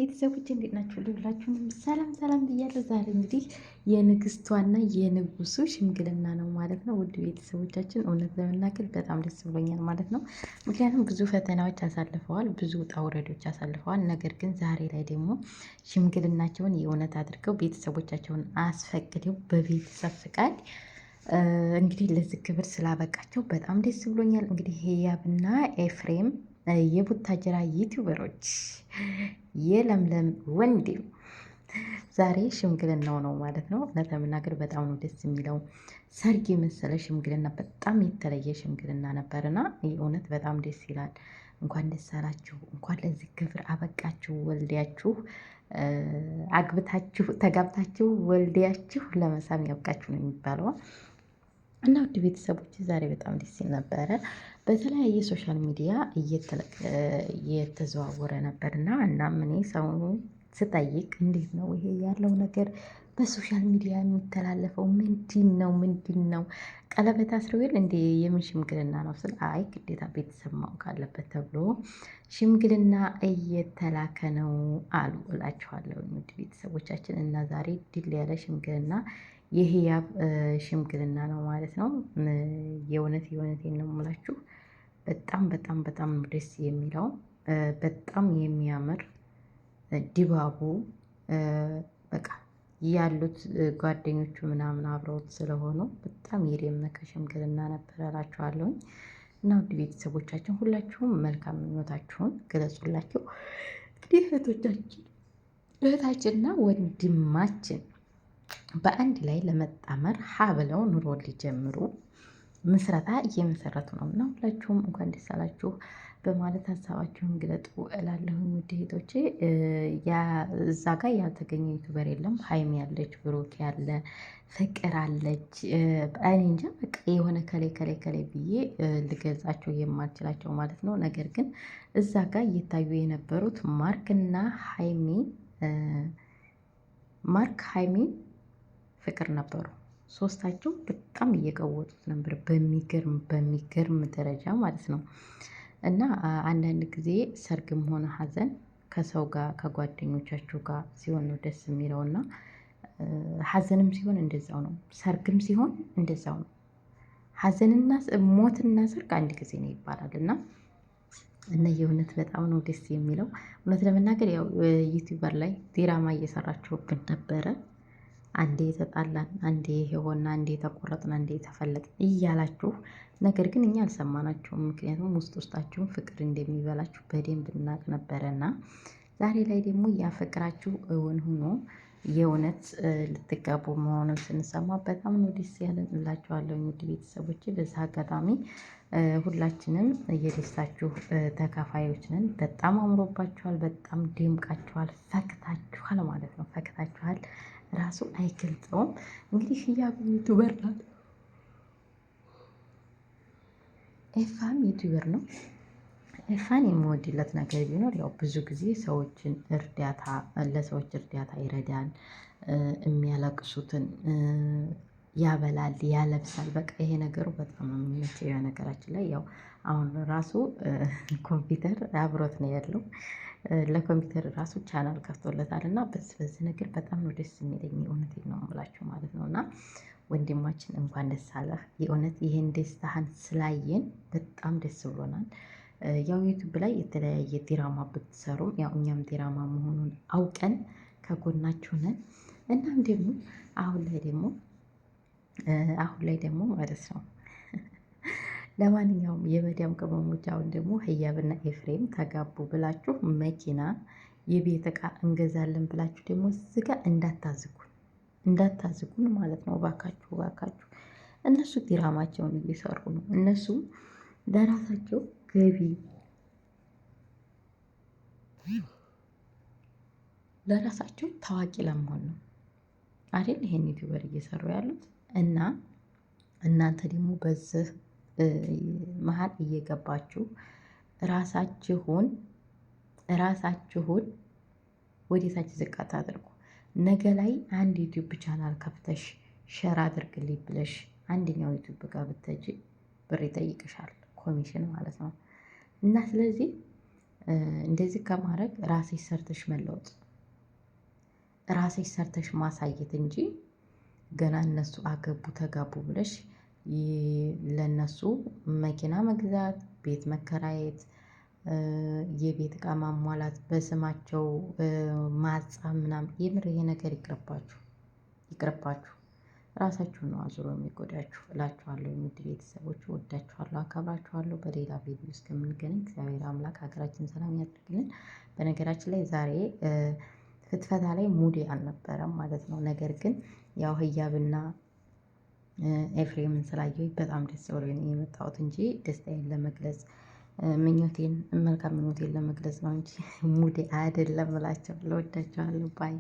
ቤተሰቦች እንዴት ናችሁ? ሁላችሁንም ሰላም ሰላም ብያለሁ። ዛሬ እንግዲህ የንግስቷና የንጉሱ ሽምግልና ነው ማለት ነው። ውድ ቤተሰቦቻችን እውነት ለመናገር በጣም ደስ ብሎኛል ማለት ነው። ምክንያቱም ብዙ ፈተናዎች አሳልፈዋል፣ ብዙ ውጣ ውረዶች አሳልፈዋል። ነገር ግን ዛሬ ላይ ደግሞ ሽምግልናቸውን የእውነት አድርገው ቤተሰቦቻቸውን አስፈቅደው በቤተሰብ ፍቃድ እንግዲህ ለዚህ ክብር ስላበቃቸው በጣም ደስ ብሎኛል። እንግዲህ ህያብና ኤፍሬም የቡታጀራ ዩቲዩበሮች የለምለም ወንድም ዛሬ ሽምግልናው ነው ማለት ነው። እውነት ለመናገር በጣም ነው ደስ የሚለው። ሰርግ የመሰለ ሽምግልና፣ በጣም የተለየ ሽምግልና ነበርና የእውነት በጣም ደስ ይላል። እንኳን ደስ አላችሁ፣ እንኳን ለዚህ ክብር አበቃችሁ። ወልዲያችሁ አግብታችሁ ተጋብታችሁ ወልዲያችሁ ለመሳም ያብቃችሁ ነው የሚባለው። እና ውድ ቤተሰቦች ዛሬ በጣም ደስ ይል ነበረ። በተለያየ social media እየተዘዋወረ ነበር እና እናም እኔ ሰው ስጠይቅ እንዴት ነው ይሄ ያለው ነገር በ social media የሚተላለፈው ምንድን ነው? ምንድን ነው? ቀለበት አስረው የለ እንዴ? የምን ሽምግልና ነው ስል አይ ግዴታ ቤተሰብ ማወቅ አለበት ተብሎ ሽምግልና እየተላከ ነው አሉ እላችኋለሁ። ውድ ቤተሰቦቻችን እና ዛሬ ድል ያለ ሽምግልና የህያብ ሽምግልና ነው ማለት ነው። የእውነት የእውነቴን ነው የምላችሁ። በጣም በጣም በጣም ነው ደስ የሚለው። በጣም የሚያምር ድባቡ በቃ ያሉት ጓደኞቹ ምናምን አብረውት ስለሆኑ በጣም የደመቀ ሽምግልና ነበር እላችኋለሁኝ። እና ውድ ቤተሰቦቻችን ሁላችሁም መልካም ምኞታችሁን ግለጹላቸው። እንግዲህ እህቶቻችን እህታችንና ወንድማችን በአንድ ላይ ለመጣመር ሀ ብለው ኑሮ ሊጀምሩ ምስረታ እየመሰረቱ ነው እና ሁላችሁም እንኳን ደስ አላችሁ በማለት ሀሳባችሁን ግለጡ እላለሁኝ። ውድ እህቶቼ እዛ ጋር ያልተገኘ YouTuber የለም። ሀይሚ ያለች፣ ብሩክ ያለ፣ ፍቅር አለች። እኔ እንጃ በቃ የሆነ ከሌ ከሌ ከሌ ብዬ ልገልጻቸው የማልችላቸው ማለት ነው። ነገር ግን እዛ ጋር እየታዩ የነበሩት ማርክና ሀይሚ ማርክ ሀይሚ ፍቅር ነበሩ። ሶስታቸው በጣም እየቀወጡት ነበር በሚገርም በሚገርም ደረጃ ማለት ነው። እና አንዳንድ ጊዜ ሰርግም ሆነ ሀዘን ከሰው ጋር ከጓደኞቻችሁ ጋር ሲሆን ነው ደስ የሚለው። እና ሀዘንም ሲሆን እንደዛው ነው፣ ሰርግም ሲሆን እንደዛው ነው። ሀዘንና ሞትና ሰርግ አንድ ጊዜ ነው ይባላል። እና እና የእውነት በጣም ነው ደስ የሚለው። እውነት ለመናገር ያው YouTuber ላይ ዲራማ እየሰራችሁብን ነበረ። አንዴ የተጣላን፣ አንዴ የሆነ፣ አንዴ የተቆረጥን፣ አንዴ የተፈለጥን እያላችሁ ነገር ግን እኛ አልሰማናችሁም። ምክንያቱም ውስጥ ውስጣችሁን ፍቅር እንደሚበላችሁ በደንብ እናቅ ነበረና ዛሬ ላይ ደግሞ ያ ፍቅራችሁ እውን ሆኖ የእውነት ልትጋቡ መሆኑን ስንሰማ በጣም ነው ደስ ያለን እላችኋለሁ። ውድ ቤተሰቦች በዛ አጋጣሚ ሁላችንም የደስታችሁ ተካፋዮች ነን። በጣም አምሮባችኋል፣ በጣም ደምቃችኋል፣ ፈክታችኋል ማለት ነው። ፈክታችኋል ራሱ አይገልጸውም። እንግዲህ ህያብ YouTuber ናት፣ ኤፋም YouTuber ነው። ኤፋን የምወድለት ነገር ቢኖር ያው ብዙ ጊዜ ሰዎችን እርዳታ ለሰዎች እርዳታ ይረዳል፣ የሚያለቅሱትን ያበላል፣ ያለብሳል። በቃ ይሄ ነገሩ በጣም ነው የሚመቸው። ነገራችን ላይ ያው አሁን ራሱ ኮምፒውተር አብሮት ነው ያለው። ለኮምፒውተር ራሱ ቻናል ከፍቶለታል እና በዚህ በዚህ ነገር በጣም ነው ደስ የሚለኝ። የእውነቴን ነው የምላችሁ ማለት ነው። እና ወንድማችን እንኳን ደስ አለህ። የእውነት ይሄን ደስታህን ስላየን በጣም ደስ ብሎናል። ያው ዩቱብ ላይ የተለያየ ዲራማ ብትሰሩም ያው እኛም ዲራማ መሆኑን አውቀን ከጎናችሁ ነን። እናም ደግሞ አሁን ላይ ደግሞ አሁን ላይ ደግሞ ማለት ነው ለማንኛውም የመዲያም ቅመሞች አሁን ደግሞ ህያብና ኤፍሬም ተጋቡ ብላችሁ መኪና የቤት እቃ እንገዛለን ብላችሁ ደግሞ እዚህ ጋር እንዳታዝጉን እንዳታዝጉን ማለት ነው። እባካችሁ እባካችሁ። እነሱ ዲራማቸውን እየሰሩ ነው። እነሱ ለራሳቸው ገቢ ለራሳቸው ታዋቂ ለመሆን ነው አይደል? ይሄን YouTuber እየሰሩ ያሉት እና እናንተ ደግሞ በዚህ መሀል እየገባችሁ ራሳችሁን ራሳችሁን ወደታች ዝቅ አታድርጉ። ነገ ላይ አንድ ዩቲዩብ ቻናል ከፍተሽ share አድርግልኝ ብለሽ አንደኛው ዩቲዩብ ጋር ብትሄጂ ብር ይጠይቅሻል፣ ኮሚሽን ማለት ነው። እና ስለዚህ እንደዚህ ከማድረግ ራስሽ ሰርተሽ መለወጥ፣ ራስሽ ሰርተሽ ማሳየት እንጂ ገና እነሱ አገቡ ተጋቡ ብለሽ ለነሱ መኪና መግዛት፣ ቤት መከራየት፣ የቤት እቃ ማሟላት፣ በስማቸው ማጻፍ ምናምን፣ የምር ይሄ ነገር ይቅርባችሁ፣ ይቅርባችሁ። ራሳችሁን ነው አዙሮ የሚጎዳችሁ እላችኋለሁ። ውድ ቤተሰቦች ወዳችኋለሁ፣ አከብራችኋለሁ። በሌላ ቪዲዮ እስከምንገናኝ እግዚአብሔር አምላክ ሀገራችን ሰላም ያድርግልን። በነገራችን ላይ ዛሬ ፍትፈታ ላይ ሙዴ አልነበረም ማለት ነው። ነገር ግን ያው ህያብና ኤፍሬምን ስላየሁኝ በጣም ደስ ብሎኝ ነው የመጣሁት እንጂ ደስታዬን ለመግለጽ፣ ምኞቴን፣ መልካም ምኞቴን ለመግለጽ ነው እንጂ ሙዴ አይደለም እላቸዋለሁ። ወዳችኋለሁ። Bye.